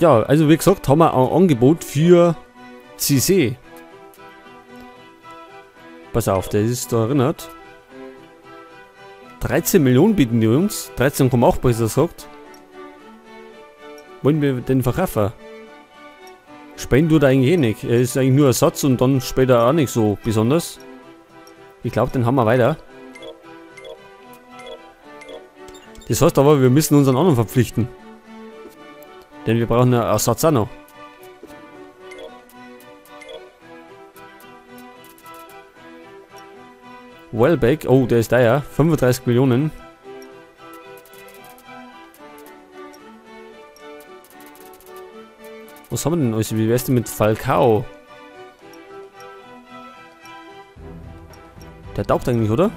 Ja, also wie gesagt, haben wir ein Angebot für Cissé. Pass auf, der ist da erinnert. 13 Millionen bieten die uns. 13,8 besser gesagt. Wollen wir den verkaufen? Spielen tut er eigentlich eh nicht. Er ist eigentlich nur Ersatz und dann später auch nicht so besonders. Ich glaube, den haben wir weiter. Das heißt aber, wir müssen unseren anderen verpflichten. Denn wir brauchen einen Ersatz auch noch. Welbeck, oh, der ist da ja. 35 Millionen. Was haben wir denn alles? Wie wär's denn mit Falcao? Der taugt eigentlich, oder?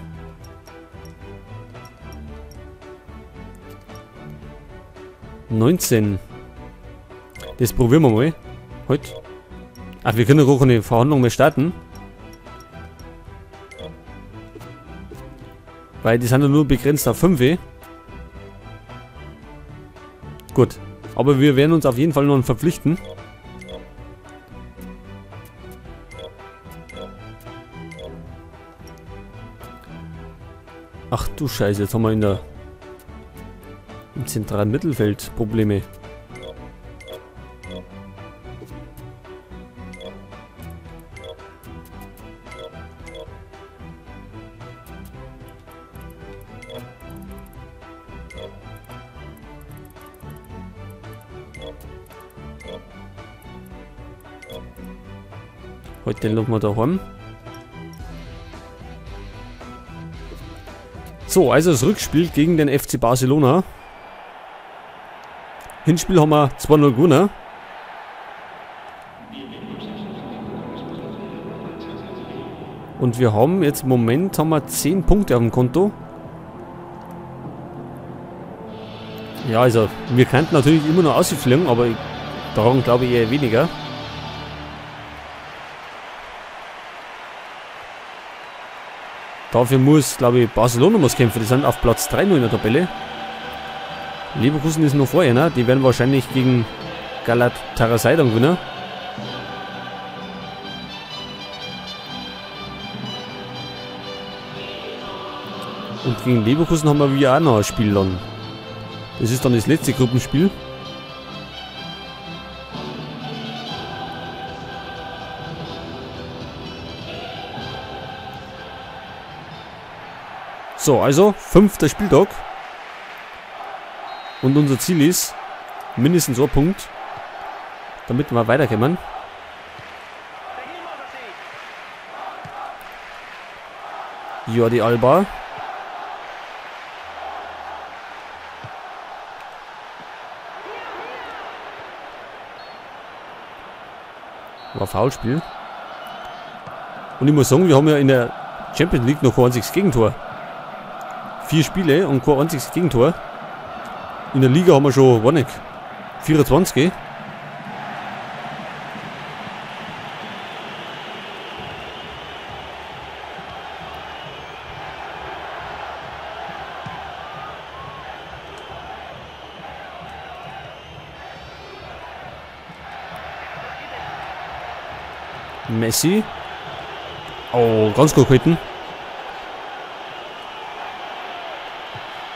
19. Das probieren wir mal. Heute. Ach, wir können auch eine Verhandlung mehr starten. Weil die sind ja nur begrenzt auf 5. Gut. Aber wir werden uns auf jeden Fall noch verpflichten. Ach du Scheiße, jetzt haben wir in der im zentralen Mittelfeld Probleme. Heute den lassen wir daheim. So, also das Rückspiel gegen den FC Barcelona. Hinspiel haben wir 2-0 gewonnen. Und wir haben jetzt im Moment haben wir 10 Punkte auf dem Konto. Ja, also wir könnten natürlich immer noch ausfliegen, aber daran glaube ich eher weniger. Dafür muss, glaube ich, Barcelona muss kämpfen. Die sind auf Platz 3 nur in der Tabelle. Leverkusen ist noch vorher, ne? Die werden wahrscheinlich gegen Galatasaray dann gewinnen. Und gegen Leverkusen haben wir wieder auch noch ein Spiel dann. Das ist dann das letzte Gruppenspiel. So, also, 5. Spieltag. Und unser Ziel ist, mindestens ein Punkt, damit wir weiterkommen. Jordi Alba. War Foulspiel. Und ich muss sagen, wir haben ja in der Champions League noch kein einziges Gegentor. 4 Spiele und kein einziges Gegentor. In der Liga haben wir schon, war nicht, 24. Messi. Oh, ganz gut gehalten.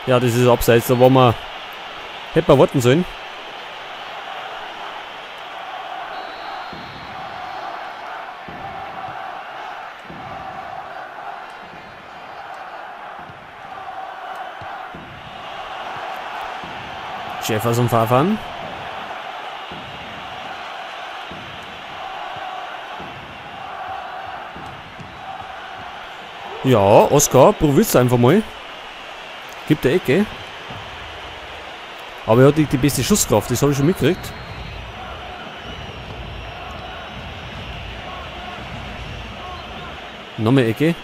Ja, das ist abseits, da waren wir. Hätten wir warten sollen. Jefferson Farfán. Ja, Oscar, probier's einfach mal. Gibt der Ecke. Aber er hat nicht die beste Schusskraft, das habe ich schon mitgekriegt. Nochmal Ecke.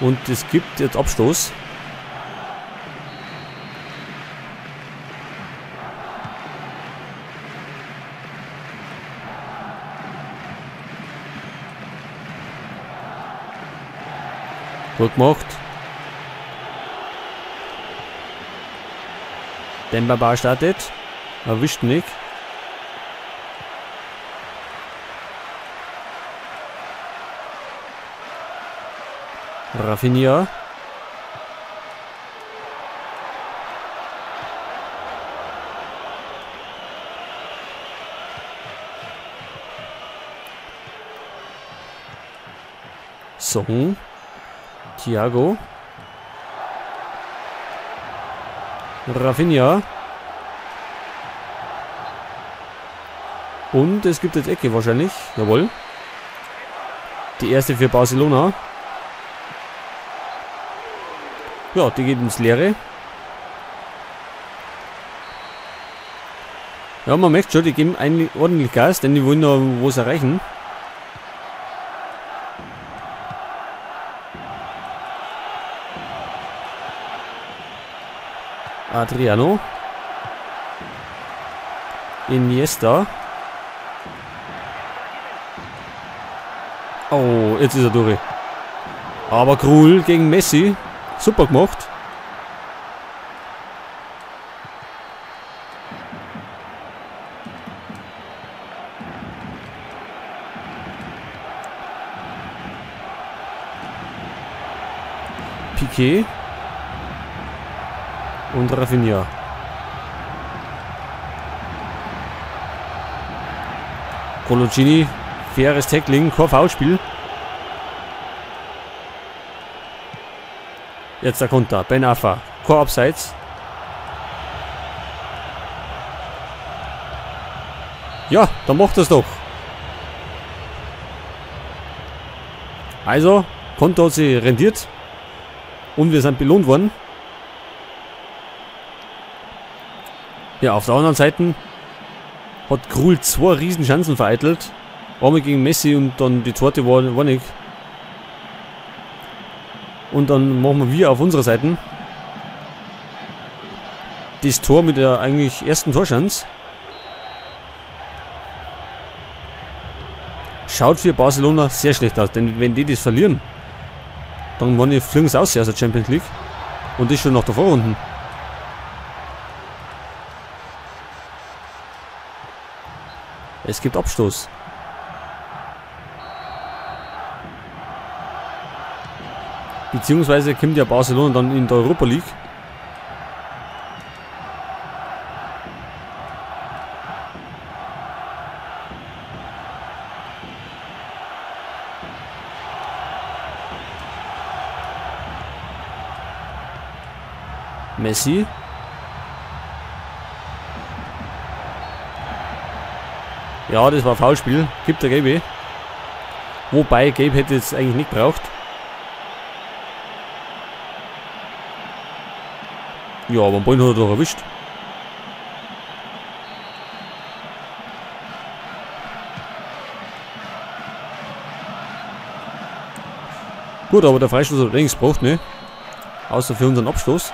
Und es gibt jetzt Abstoß. Gut gemacht. Demba Ba startet. Erwischt nicht. Rafinha. Song. Thiago. Rafinha. Und es gibt jetzt Ecke wahrscheinlich. Jawohl. Die erste für Barcelona. Ja, die geht ins Leere. Ja, man merkt schon, die geben eigentlich ordentlich Gas, denn die wollen da was erreichen. Adriano. Iniesta. Oh, jetzt ist er durch. Aber Krul gegen Messi. Super gemacht. Piqué. Und Rafinha. Coloccini, faires Tackling, kein Foulspiel. Jetzt der Konter, Ben Arfa, kein Abseits. Ja, dann macht das doch. Also, Konter hat sich rendiert. Und wir sind belohnt worden. Ja, auf der anderen Seite hat Krul zwei Riesenchancen vereitelt. Einmal gegen Messi und dann die zweite war nicht. Und dann machen wir auf unserer Seite das Tor mit der eigentlich ersten Torchance. Schaut für Barcelona sehr schlecht aus, denn wenn die das verlieren, dann wollen die fliegen sie aus der Champions League. Und das schon nach der Vorrunde. Es gibt Abstoß. Beziehungsweise kommt ja Barcelona dann in der Europa League. Messi. Ja, das war Foulspiel. Gibt der Gelbe. Wobei, Gelb hätte es eigentlich nicht braucht. Ja, aber den Ball hat er doch erwischt. Gut, aber der Freistoß hat nichts gebraucht, ne? Außer für unseren Abstoß.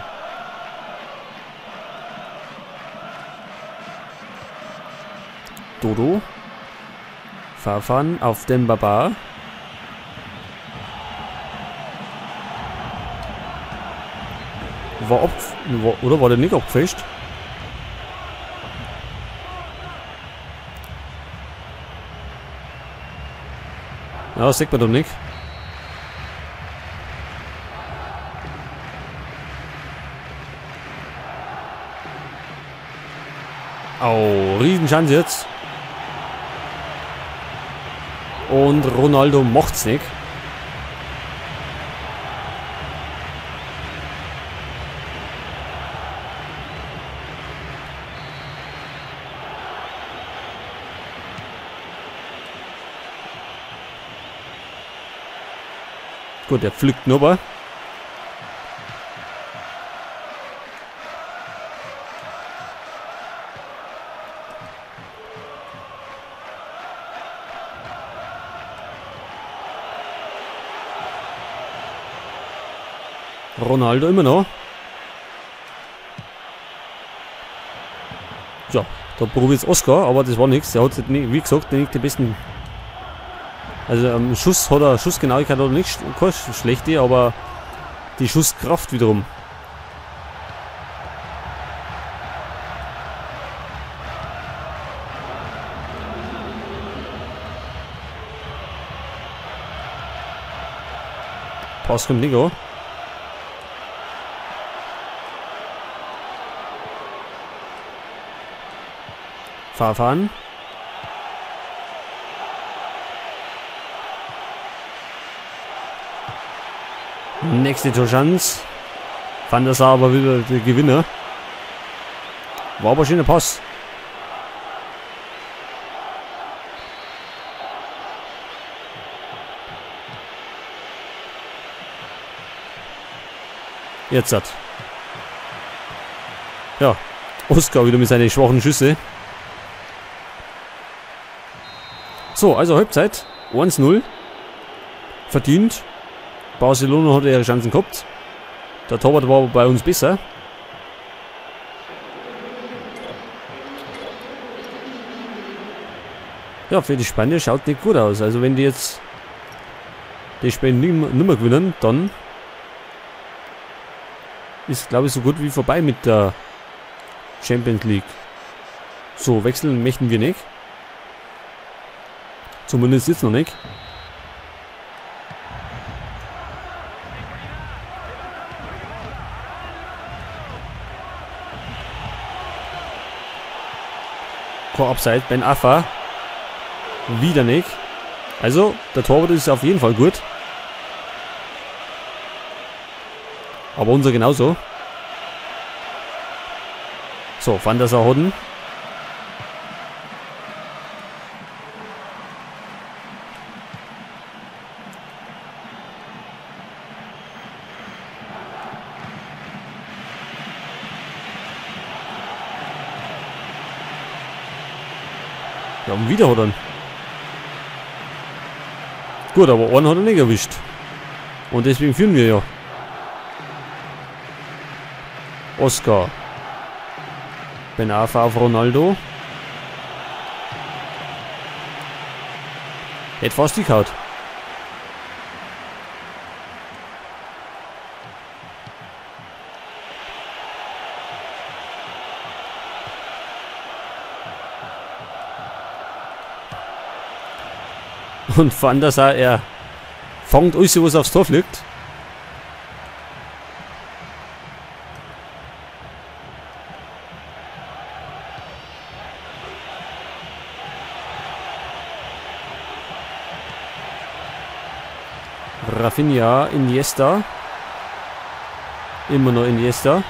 Dodo. Farfan auf den Baba. War ab, oder war der nicht abgefälscht? Ja, das sieht man doch nicht. Oh, Riesenchance jetzt. Und Ronaldo macht's nicht. Gut, er pflückt nur aber. Ronaldo immer noch. Ja, da probiert es Oscar, aber das war nichts. Der hat, wie gesagt, nicht die besten Also Schuss hat er, Schussgenauigkeit hat er nicht, keine schlechte, aber die Schusskraft wiederum. Pass kommt nicht an. Fahrfahren. Nächste Torchance. Van der Sar aber wieder der Gewinner. War aber schöner Pass. Jetzt hat. Ja, Oscar wieder mit seinen schwachen Schüsse. So, also Halbzeit. 1-0. Verdient. Barcelona hat ihre Chancen gehabt. Der Torwart war bei uns besser. Ja, für die Spanier schaut nicht gut aus. Also wenn die jetzt das Spiel nicht mehr gewinnen, dann ist, glaube ich, so gut wie vorbei mit der Champions League. So, wechseln möchten wir nicht. Zumindest jetzt noch nicht. Abseits, Ben Arfa. Wieder nicht. Also, der Torwart ist auf jeden Fall gut. Aber unser genauso. So, Van der Sar Hodden. Ja, und wieder hat er ihn. Gut, aber einen hat er nicht erwischt. Und deswegen führen wir ja. Oscar. Ben Arfa auf Ronaldo. Hätte fast die gehauen. Und Van der Sar, er fängt alles, was aufs Tor fliegt. Rafinha, Iniesta. Immer noch Iniesta.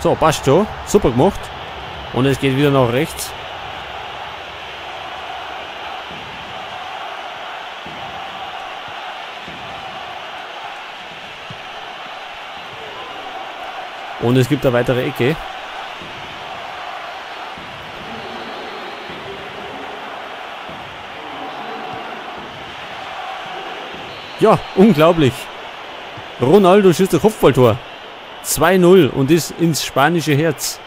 So, passt schon. Super gemacht. Und es geht wieder nach rechts. Und es gibt eine weitere Ecke. Ja, unglaublich. Ronaldo schießt ein Kopfballtor. 2-0 und ist ins spanische Herz.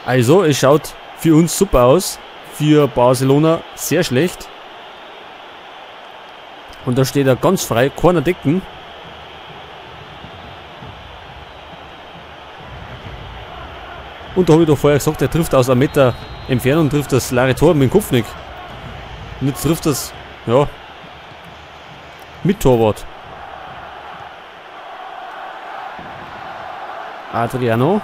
Also, es schaut für uns super aus. Für Barcelona sehr schlecht. Und da steht er ganz frei. Corner decken. Und da habe ich doch vorher gesagt, er trifft aus einem Meter Entfernung, trifft das leere Tor mit dem Kopf nicht. Und jetzt trifft das, ja, mit Torwart. Adriano.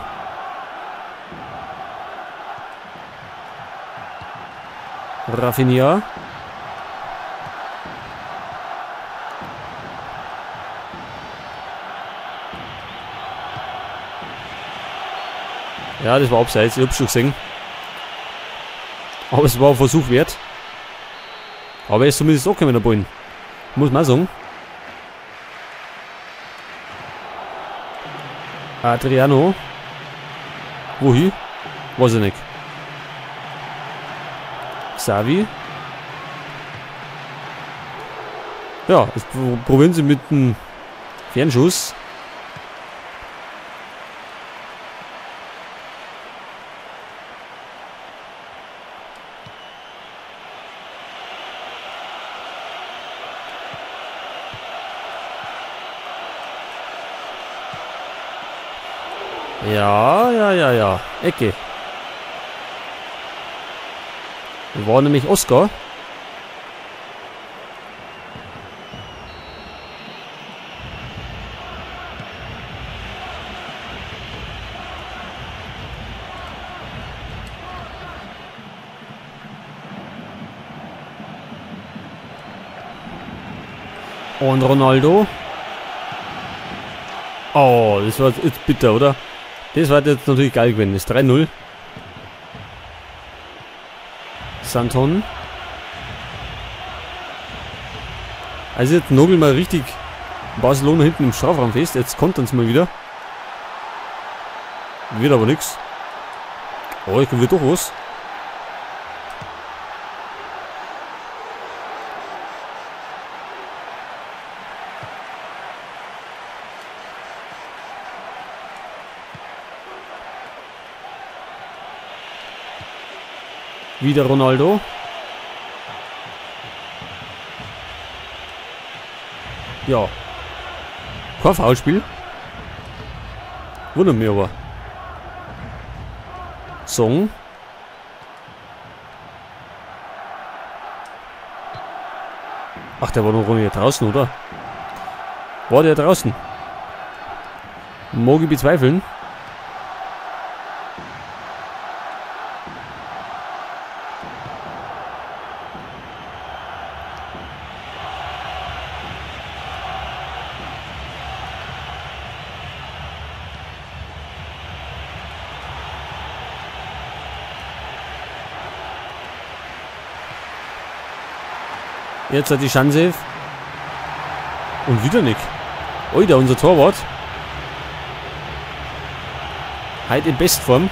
Rafinha. Ja, das war abseits, ich hab's schon gesehen. Aber es war ein Versuch wert. Aber er ist zumindest auch mit der Ball. Muss man sagen. Adriano. Wohin? Weiß ich nicht. Xavi. Ja, jetzt probieren sie mit dem Fernschuss. Ja, ja, ja, ja. Ecke. War nämlich Oscar. Und Ronaldo. Oh, das war jetzt bitter, oder? Das war jetzt natürlich geil gewesen. Das ist 3-0. Santon. Also jetzt nagel mal richtig Barcelona hinten im Strafraum fest. Jetzt kontern sie mal wieder. Wird aber nichts. Oh, ich komme wieder doch was. Wieder Ronaldo. Ja. Kein Foulspiel. Wundert mich aber. Song. Ach, der war noch hier draußen, oder? War der draußen? Mag ich bezweifeln. Jetzt hat die Chance. Und wieder nicht. Oida, unser Torwart. Heute in Bestform.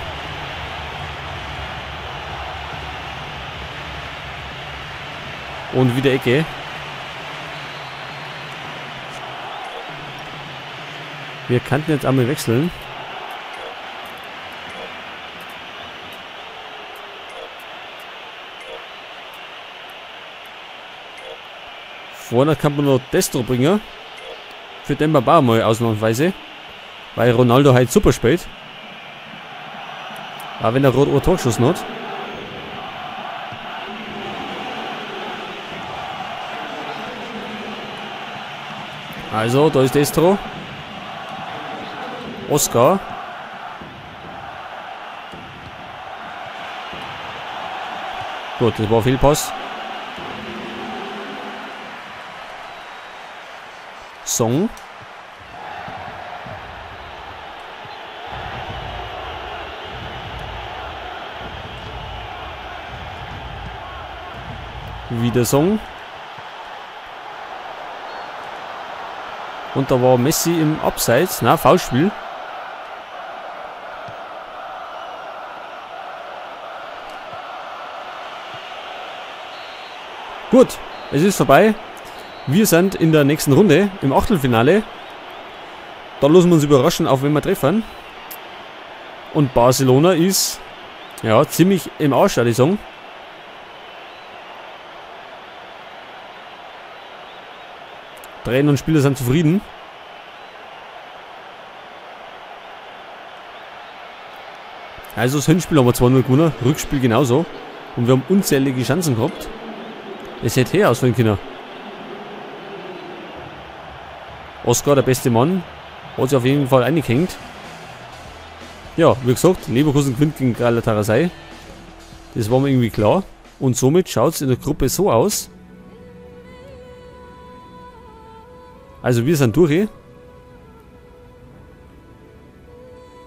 Und wieder Ecke. Wir könnten jetzt einmal wechseln. Vorne kann man noch Destro bringen. Für den Baba mal ausnahmsweise. Weil Ronaldo halt super spät. Aber wenn er rot Tor geschossen hat. Also, da ist Destro. Oscar. Gut, das war ein Fehlpass. Song. Wieder Song. Und da war Messi im Abseits. Na, Foulspiel. Gut, es ist vorbei. Wir sind in der nächsten Runde, im Achtelfinale. Da lassen wir uns überraschen, auch wenn wir treffen. Und Barcelona ist ja ziemlich im Arsch, würde ich sagen. Trainer und Spieler sind zufrieden. Also das Hinspiel haben wir 2-0 gewonnen, Rückspiel genauso. Und wir haben unzählige Chancen gehabt. Es hätte her ausfallen können. Oscar, der beste Mann, hat sich auf jeden Fall eingehängt. Ja, wie gesagt, Leverkusen gewinnt gegen Galatasaray. Das war mir irgendwie klar. Und somit schaut es in der Gruppe so aus. Also wir sind durch.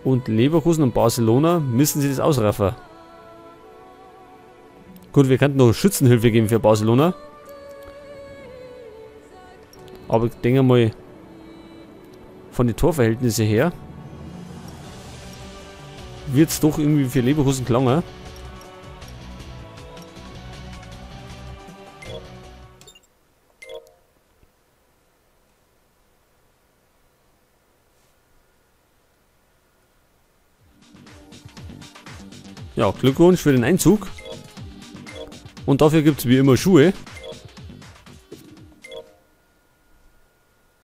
Und Leverkusen und Barcelona müssen sich das ausraffen. Gut, wir könnten noch Schützenhilfe geben für Barcelona. Aber ich denke mal, von den Torverhältnissen her wird es doch irgendwie für Leverkusen gelangen. Ja, Glückwunsch für den Einzug. Und dafür gibt es wie immer Schuhe.